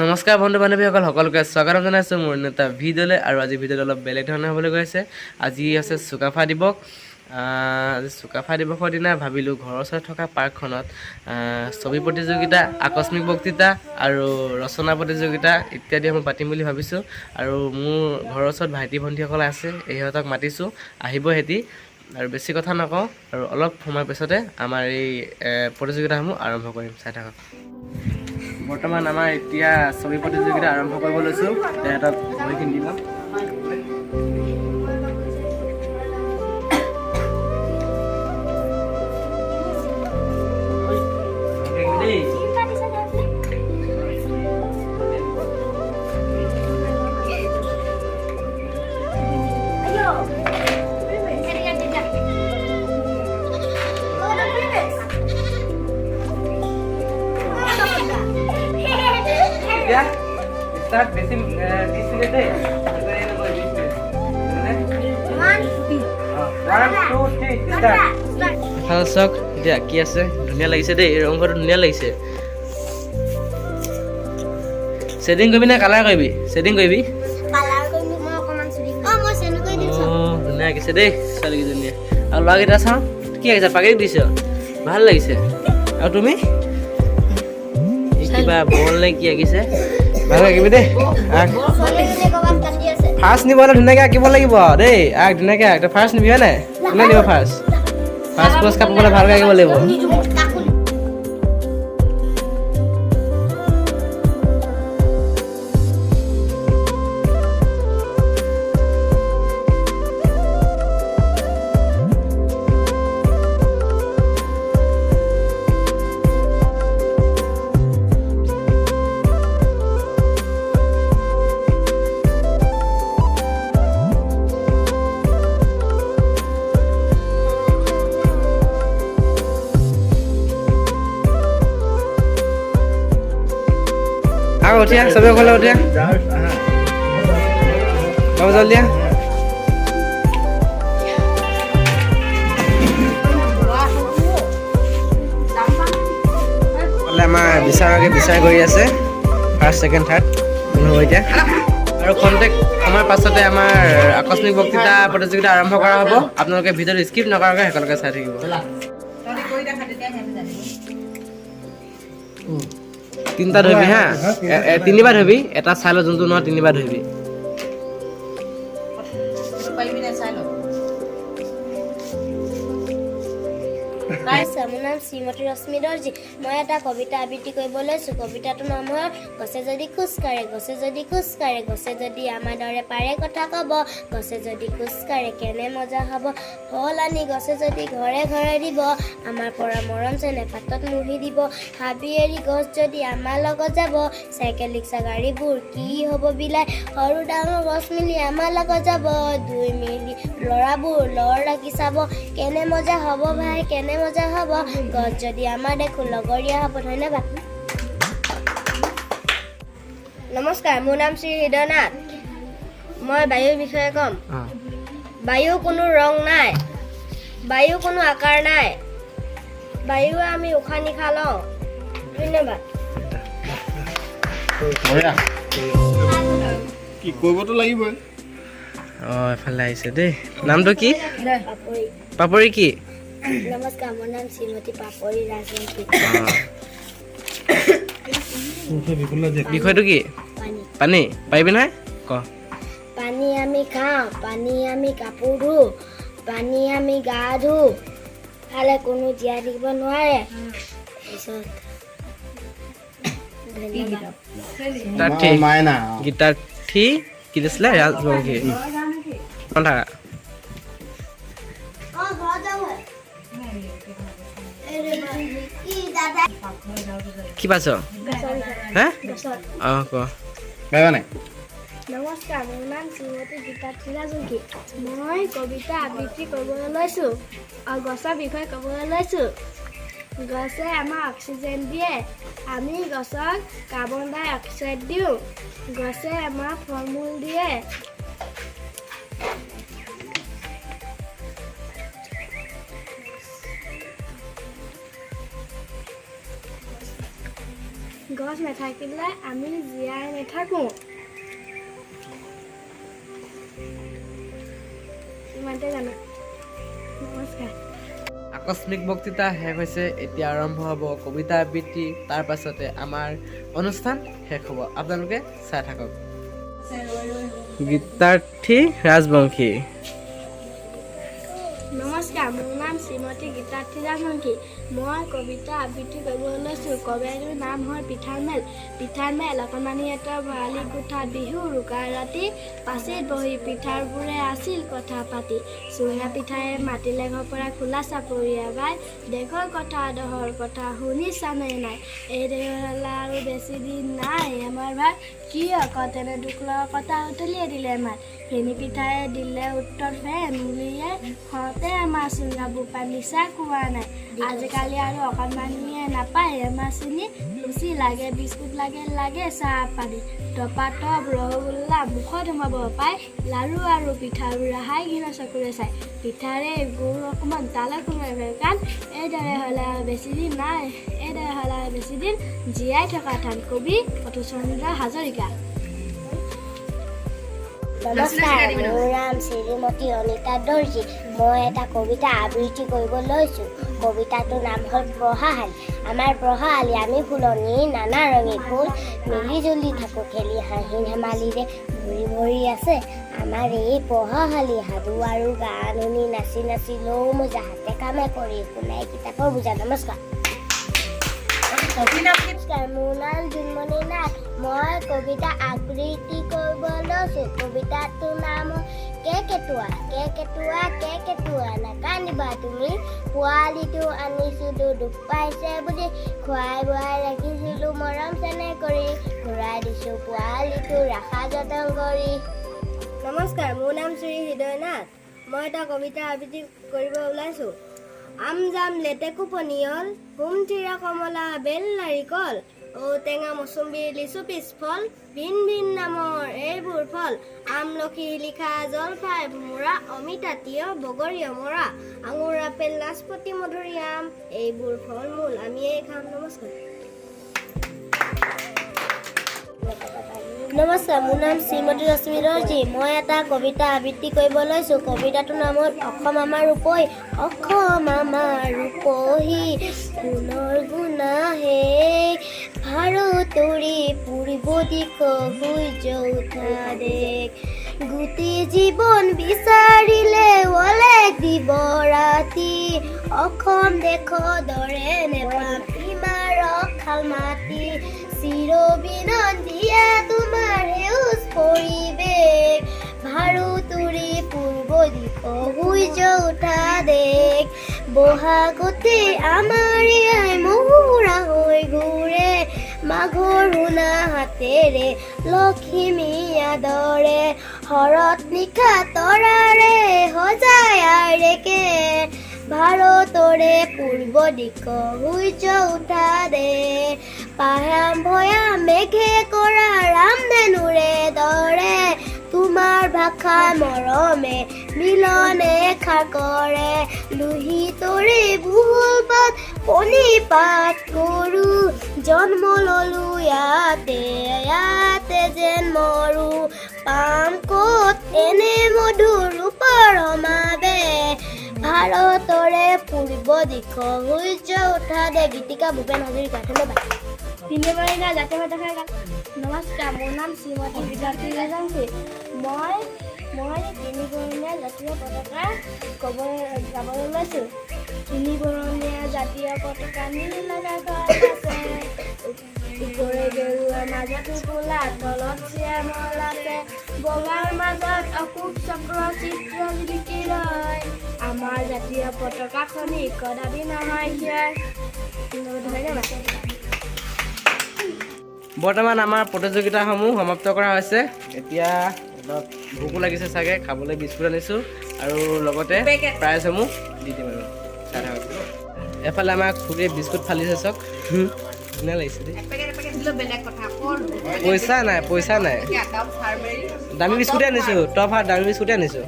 নমস্কাৰ বন্ধু বান্ধৱীসকল, সকলোকে স্বাগতম জনাইছোঁ মোৰ অন্য এটা ভিডিঅ'লৈ। আৰু আজি ভিডিঅ'টো অলপ বেলেগ ধৰণে হ'বলৈ গৈ আছে। আজি আছে চুকাফা দিৱস। আজি চুকাফা দিৱসৰ দিনা ভাবিলোঁ ঘৰৰ ওচৰত থকা পাৰ্কখনত ছবি প্ৰতিযোগিতা, আকস্মিক বক্তৃতা আৰু ৰচনা প্ৰতিযোগিতা ইত্যাদিসমূহ পাতিম বুলি ভাবিছোঁ। আৰু মোৰ ঘৰৰ ওচৰত ভাইটি ভণ্টিসকল আছে, ইহঁতক মাতিছোঁ, আহিব সিহঁতি। আৰু বেছি কথা নকওঁ আৰু অলপ সময় পিছতে আমাৰ এই প্ৰতিযোগিতাসমূহ আৰম্ভ কৰিম, চাই থাকক। বৰ্তমান আমাৰ এতিয়া ছবি প্ৰতিযোগিতা আৰম্ভ কৰিব লৈছোঁ। তেহেঁতক বহীখিনি দি ল'ম। দেই। এতিয়া ষ্টাৰ্ট। বেছি 20 মিনিট দেই, 20 minute. One, two, three, start. এফালে চাওক, এতিয়া কি আছে। ধুনীয়া লাগিছে দেই, এই ৰংঘৰটো ধুনীয়া লাগিছে। শ্বেডিং কৰিবি নে কালাৰ কৰিবি? শ্বেডিং কৰিবি? অঁ, ধুনীয়া আঁকিছে দেই ছোৱালীকেইজনীয়ে। আৰু ল'ৰাকেইটা চাওঁ, কি আঁকিছে? প্ৰাকৃতিক দৃশ্য, ভাল লাগিছে। আৰু তুমি এই কিবা বল নে কি আঁকিছে? ভাল আঁকিবি দেই, আঁক। ফাৰ্ষ্ট নিবলৈ ধুনীয়াকৈ আঁকিব লাগিব দেই। আঁক, ধুনীয়াকৈ আঁক। তই ফাৰ্ষ্ট নিবি, হয় নাই? কোনে নিব ফাৰ্ষ্ট? ফাৰ্ষ্ট পুৰস্কাৰ পাবলৈ ভালকৈ আঁকিব লাগিব। আৰু উঠি আহ, চবে ঘৰলৈ উঠি আহ। বাবু, জলদি আহ। ফালে আমাৰ বিচাৰকে বিচাৰ কৰি আছে, ফাৰ্ষ্ট, ছেকেণ্ড, থাৰ্ড কোন হ'ব এতিয়া। আৰু খন্তেক সময়ৰ পাছতে আমাৰ আকস্মিক বক্তৃতা প্ৰতিযোগিতা আৰম্ভ কৰা হ'ব। আপোনালোকে ভিডিঅ'টো স্কিপ নকৰাকৈ সকলোকে চাই থাকিব। তিনিটা ধৰিবি হা, তিনিবাৰ ধৰিবি। এটা চাই ল, যোনটো নহয় তিনিবাৰ ধৰিবি। পাৰিবি নাই চাই ল। মোৰ নাম শ্ৰীমতী ৰশ্মি দৰ্জী। মই এটা কবিতা আবৃত্তি কৰিব লৈছোঁ। কবিতাটোৰ নাম হ'ল গছে যদি খোজ কাঢ়ে। গছে যদি খোজ কাঢ়ে, গছে যদি আমাৰ দৰে পাৰে কথা ক'ব, গছে যদি খোজ কাঢ়ে কেনে মজা হ'ব। ফল আনি গছে যদি ঘৰে ঘৰে দিব, আমাৰ পৰা মৰম চেনেহ পাতত মুহি দিব। হাবি এৰি গছ যদি আমাৰ লগত যাব, চাইকেল, ৰিক্সা, গাড়ীবোৰ কি হ'ব বিলাই। সৰু ডাঙৰ গছ মিলি আমাৰ লগত যাব, দুই মিলি ল'ৰাবোৰ লৰ লাগি চাব, কেনে মজা হ'ব ভাই, কেনে মজা হ'ব। গছ যদি আমাৰ দেখোঁ লগৰীয়া হ'ব। ধন্যবাদ। নমস্কাৰ, মোৰ নাম শ্ৰী হৃদয়নাথ। মই বায়ুৰ বিষয়ে ক'ম। বায়ু কোনো ৰং নাই, বায়ু কোনো আকাৰ নাই, বায়ু আমি উশাহ নিশাহ লওঁ। ধন্যবাদ। কি কৰিবতো লাগিবই। অঁ, এফালে আহিছে দেই। নামটো কি? পাপৰি। পাপৰি কি? নমস্কাৰ, মোৰ নাম শ্ৰীমতী পাপৰি ৰাজবংশী। বিষয়টো কি? পানী। পানী। পাৰিবি নহয়, ক। পানী আমি খাওঁ, পানী আমি কাপোৰ ধুওঁ, পানী আমি গা ধুওঁ, খালে কোনো জীয়াই থাকিব নোৱাৰে। তাৰপিছত ধন্যবাদ। গীতাৰ্থী। মাইনা। গীতাৰ্থী কি দিছিলে? ৰাজবংশী। থাকা। অঁ, ঘৰত যাম। কি দাদা? কি পাইছ হে? অঁ, ক। পাৰিবা নাই? নমস্কাৰ, মোৰ নাম শ্ৰীমতী গীতাৰ্থী ৰাজবংশী। মই কবিতা আবৃত্তি কৰিবলৈ লৈছোঁ আৰু গছৰ বিষয়ে ক'বলৈ লৈছোঁ। গছে আমাক অক্সিজেন দিয়ে, আমি গছক কাৰ্বন ডাই অক্সাইড দিওঁ। গছে আমাক ফল মূল দিয়ে। গছ নাথাকিলে আমি জীয়াই নাথাকোঁ। ইমানতে জানো। নমস্কাৰ। আকস্মিক বক্তৃতা শেষ হৈছে। এতিয়া আৰম্ভ হ'ব কবিতা আবৃত্তি। তাৰ পাছতে আমাৰ অনুষ্ঠান শেষ হ'ব। আপোনালোকে চাই থাকক। গীতাৰ্থী ৰাজবংশী। নমস্কাৰ, মোৰ নাম শ্ৰীমতী গীতাৰ্থী ৰাজবংশী। মই কবিতা আবৃত্তি কৰিব লৈছোঁ। কবিতাটোৰ নাম হ'ল পিঠাৰ মেল। পিঠাৰ মেল। অকণমানি এটা ভৰালি কোঠাত বিহু উৰুকা ৰাতি পাচিত বহি পিঠাবোৰে আছিল কথা পাতি। চুঙা পিঠাই মাতিলে ঘৰ পৰা খোলা চাপৰিয়া বাই, দেশৰ কথা দহৰ কথা শুনিছানে নাই? এই দেশৰ আৰু বেছি দিন নাই আমাৰ ভাই। কি আকৌ তেনে দুখ লগা কথা উতলিয়াই দিলে মাত। ফেনী পিঠাই দিলে উত্তৰ, ফেন উলিয়াই হওঁতে আমাৰ চুঙা বোপা মিছা কোৱা নাই। আজিকালি আৰু অকণমানিয়ে নাপায় এমাহ চিনি। লুচি লাগে, বিস্কুট লাগে, লাগে চাহ পানী। টপাটপ ৰসগোল্লা মুখত সোমাব পায়। লাড়ু আৰু পিঠাবোৰ ৰেহাই ঘৃণা চকুৰে চাই। পিঠাৰে গুৰ অকণমান তালৈ সোমাই কাণ। এইদৰে হ'লে আৰু বেছিদিন নাই, এইদৰে হ'লে আৰু বেছিদিন জীয়াই থকা টান। কবি অতুলচন্দ্ৰ হাজৰিকা। নমস্কাৰ, মোৰ নাম শ্ৰীমতী অনিতা দৰ্জী। মই এটা কবিতা আবৃত্তি কৰিব লৈছোঁ। কবিতাটোৰ নাম হ'ল পঢ়াশালি। আমাৰ পঢ়াশালি, আমি ফুলনি, নানা ৰঙী ফুল, মিলি জুলি থাকোঁ খেলি, হাঁহি ধেমালিৰে ভৰি ভৰি আছে আমাৰ এই পঢ়াশালি। সাধু আৰু গান শুনি নাচি নাচি লওঁ মজা, হাতে কামে কৰি শুনাই কিতাপৰ বুজা। নমস্কাৰ। নমস্কাৰ, মোৰ নাম জোনমণি নাথ। মই কবিতা আবৃত্তি কৰিব লৈছোঁ। কবিতাটোৰ নাম হ'ল কেৰ্কেটুৱা। কেৰ্কেটুৱা, কেৰ্কেটুৱা, নাকান্দিবা তুমি। পোৱালিটো আনিছিলোঁ দুখ পাইছে বুলি, খুৱাই বোৱাই ৰাখিছিলোঁ মৰম চেনেহ কৰি। ঘূৰাই দিছোঁ পোৱালিটো ৰাখা যতন কৰি। নমস্কাৰ, মোৰ নাম শ্ৰী হৃদয় নাথ। মই এটা কবিতা আবৃত্তি কৰিব ওলাইছোঁ। আম, জাম, লেটেকু, পনিয়ল, সুমথিৰা, কমলা, বেল, নাৰিকল, ঔটেঙা, মৌচুমী, লিচু, পিছফল, ভিন ভিন নামৰ এইবোৰ ফল। আমলখি, শিলিখা, জলফাই, ভোমোৰা, অমিতা, তিয়হ, বগৰী, অমৰা, আঙুৰ, আপেল, নাচপতি, মধুৰি আম, এইবোৰ ফল মূল আমিয়েই খাম। নমস্কাৰ। নমস্কাৰ, মোৰ নাম শ্ৰীমতী ৰশ্মি দৰ্জী। মই এটা কবিতা আবৃত্তি কৰিব লৈছোঁ। কবিতাটোৰ নাম হ'ল অসম আমাৰ ৰূপহী। অসম আমাৰ ৰূপহী সোণৰ গুণাহে, ভাৰতৰে পূৰ্ব দিশ সূৰ্য উঠা দেশ। গোটেই জীৱন বিচাৰিলে অলেখ দিব ৰাতি, অসম দেশৰ দৰে নেপাম ইমান ৰসাল মাটি। চিৰবিনন্দীয়া তোমাৰ সেউজ পৰিৱেশ, ভাৰতৰে পূৰ্ব দিশ সূৰ্য উঠা দেশ। বহাগতে আমাৰ আই মহুৰা হৈ ঘূৰে, মাঘৰ সোণা হাতেৰে লখিমী আদৰে। শৰৎ নিশা তৰাৰে সজাই আৰেকে, ভাৰতৰে পূৰ্ব দিশ সূৰ্য উঠা দেশ। পাহাম ভয়াম মেঘে কৰা ৰামধেনুৰে দৰে, তোমাৰ ভাষা মৰমে মিলনে খাৰ কৰে। লোহিতৰে বুল পাত প্ৰণিপাত কৰো, জন্ম ললো ইয়াতে, ইয়াতে যেন মৰো। পাম ক'ত এনে মধুৰ ৰূপৰ সমাবেশ, ভাৰতৰে পূৰ্ব দিশ সূৰ্য উঠা দেশ। গীতিকা ভূপেন হাজৰিকা। ধন্যবাদ। তিনিবৰীয়া জাতীয় পতাকা গান। নমস্কাৰ, মোৰ নাম শ্ৰীমতী বিদ্যাৰ্থী ৰাজবংশী। মই তিনিবৰণীয়া জাতীয় পতাকা ক'ব গাবলৈ লৈছোঁ। তিনিবৰণীয়া জাতীয় পতাকা নীল আকাশত আছে, ওপৰে গেৰুৱা, মাজত ক'লা, তলত শ্যামল আছে। বগাৰ মাজত অশোক চক্ৰ চিত্ৰ জিলিকি ৰয়। আমাৰ জাতীয় পতাকাখনি কদাপি নহয় ক্ষয়। ধন্যবাদ। বৰ্তমান আমাৰ প্ৰতিযোগিতাসমূহ সমাপ্ত কৰা হৈছে। এতিয়া অলপ ভোকো লাগিছে চাগে, খাবলৈ বিস্কুট আনিছোঁ আৰু লগতে প্ৰাইজসমূহ দি দিম আৰু চাই থাকক। এফালে আমাৰ খুৰীয়ে বিস্কুট ফালিছে, চাওক, ধুনীয়া লাগিছে দেই। পইচা নাই, পইচা নাই। দামী বিস্কুটে আনিছোঁ, টপ হাৰ্ট দামী বিস্কুটে আনিছোঁ।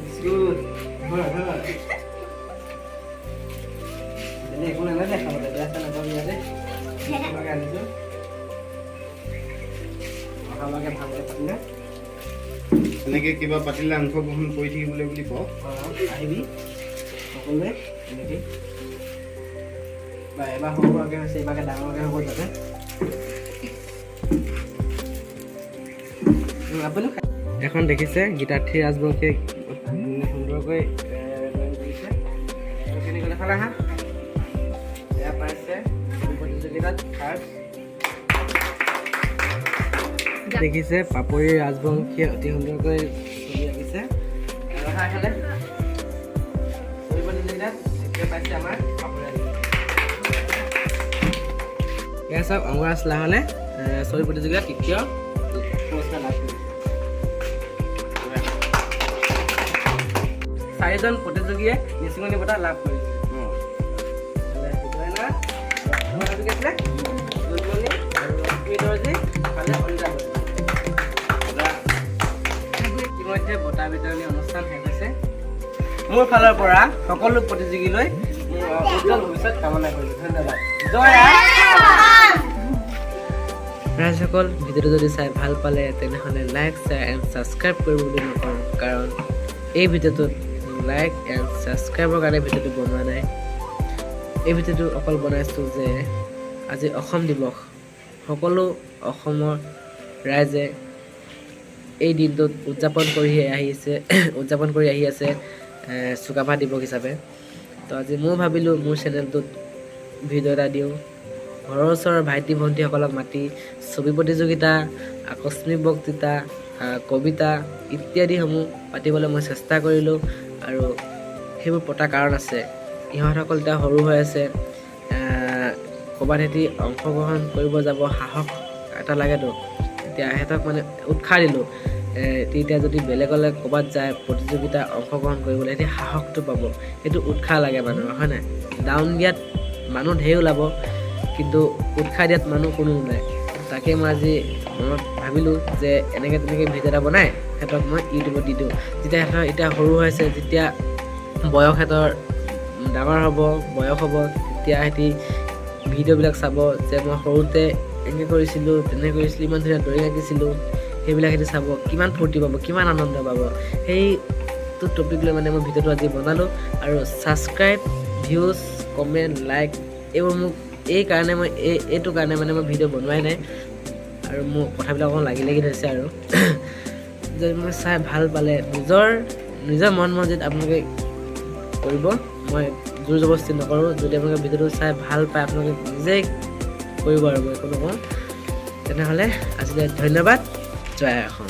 বিস্কুট। ধৰা, ধৰা। বেলেগ একো নালাগে দে খাবলৈ, বেয়া চেয়া নাপাবি ইয়াতে। তোমাকে আনিছোঁ। অহাবাৰকে ভালকে পাতিলে। এনেকৈ কিবা পাতিলে অংশগ্ৰহণ কৰি থাকিবলৈ বুলি কওঁ। অঁ, আহিবি সকলোৱে এনেকৈ। বা এবাৰ সৰু সুৰাকৈ হৈছে, এইবাৰকে ডাঙৰকৈ হ'ব যাতে। আপুনিও এখন দেখিছে, গীতাৰ্থী ৰাজবংশীয়ে মানে সুন্দৰকৈ ড্ৰয়িং কৰিছে। আৰু কেনেকৈ দেখালা হা, এয়া পাইছে প্ৰতিযোগিতাত ফাৰ্ষ্ট। দেখিছে, পাপৰি ৰাজবংশীয়ে অতি সুন্দৰকৈ ছবি আঁকিছে। আৰু আহা এইফালে। ছবি প্ৰতিযোগিতাত দ্বিতীয় পাইছে আমাৰ পাপৰি ৰাজবংশী। এয়া চাওক, অংগৰাজ লাহনে ছবি প্ৰতিযোগিতাত তৃতীয় পুৰস্কাৰ লাভ কৰিছে। চাৰিজন প্ৰতিযোগীয়ে নিচুকনি বঁটা লাভ কৰিছে। হৃদয়না, তোমাৰ নামটো কি আছিলে? জোনমণি আৰু ৰশ্মি দৰ্জী, ইফালে অনিতা দৰ্জী। ইতিমধ্যে বঁটা বিতৰণী অনুষ্ঠান শেষ হৈছে। মোৰ ফালৰ পৰা সকলো প্ৰতিযোগীলৈ মোৰ উজ্জ্বল ভৱিষ্যত কামনা কৰিছোঁ। ধন্যবাদ। জয় আই। ৰাইজসকল, ভিডিঅ'টো যদি চাই ভাল পালে, তেনেহ'লে লাইক, শ্বেয়াৰ এণ্ড ছাবস্ক্ৰাইব কৰিব বুলি নকওঁ, কাৰণ এই ভিডিঅ'টোত লাইক এণ্ড ছাবস্ক্ৰাইবৰ কাৰণে ভিডিঅ'টো বনোৱা নাই। এই ভিডিঅ'টো অকল বনাইছোঁ যে আজি অসম দিৱস, সকলো অসমৰ ৰাইজে এই দিনটোত উদযাপন কৰি আহি আছে চুকাফা দিৱস হিচাপে। তো আজি ময়ো ভাবিলোঁ মোৰ চেনেলটোত ভিডিঅ' এটা দিওঁ। ঘৰৰ ওচৰৰ ভাইটি ভণ্টিসকলক মাতি ছবি প্ৰতিযোগিতা, আকস্মিক বক্তৃতা, কবিতা ইত্যাদিসমূহ পাতিবলৈ মই চেষ্টা কৰিলোঁ। আৰু সেইবোৰ পতাৰ কাৰণ আছে, ইহঁতসকল এতিয়া সৰু হৈ আছে। ক'ৰবাত সিহঁতি অংশগ্ৰহণ কৰিব যাব, সাহস এটা লাগেতো। এতিয়া সিহঁতক মানে উৎসাহ দিলোঁ। তেতিয়া যদি বেলেগলৈ ক'ৰবাত যায় প্ৰতিযোগিতা অংশগ্ৰহণ কৰিবলৈ, সিহঁতি সাহসটো পাব। সেইটো উৎসাহ লাগে মানুহৰ, হয় নাই? ডাউন দিয়াত মানুহ ঢেৰ ওলাব, কিন্তু উৎসাহ দিয়াত মানুহ কোনো নোলায়। তাকে মই আজি মনত ভাবিলোঁ যে এনেকৈ তেনেকৈ ভিডিঅ' এটা বনাই সিহঁতক মই ইউটিউবত দি দিওঁ। যেতিয়া সিহঁতৰ এতিয়া সৰু হৈ আছে, যেতিয়া বয়স সিহঁতৰ ডাঙৰ হ'ব, বয়স হ'ব, তেতিয়া সিহঁতি ভিডিঅ'বিলাক চাব যে মই সৰুতে এনেকৈ কৰিছিলোঁ, তেনে কৰিছিলোঁ, ইমান ধুনীয়া ড্ৰয়িং আঁকিছিলোঁ। সেইবিলাক সিহঁতি চাব, কিমান ফূৰ্তি পাব, কিমান আনন্দ পাব। সেইটো টপিক লৈ মানে মই ভিডিঅ'টো আজি বনালোঁ। আৰু ছাবস্ক্ৰাইব, ভিউজ, কমেণ্ট, লাইক এইবোৰ মোক এই কাৰণে মই এইটো কাৰণে মানে মই ভিডিঅ' বনোৱাই নাই। আৰু মোৰ কথাবিলাক অকণ লাগি লাগি ধৰিছে। আৰু যদি মই চাই ভাল পালে, নিজৰ নিজৰ মন মৰ্জিত আপোনালোকে কৰিব, মই জোৰ জবৰদস্তি নকৰোঁ। যদি আপোনালোকে ভিডিঅ'টো চাই ভাল পায়, আপোনালোকে নিজেই কৰিব আৰু মই একো নকওঁ। তেনেহ'লে আজিলৈ ধন্যবাদ। জয় অসম।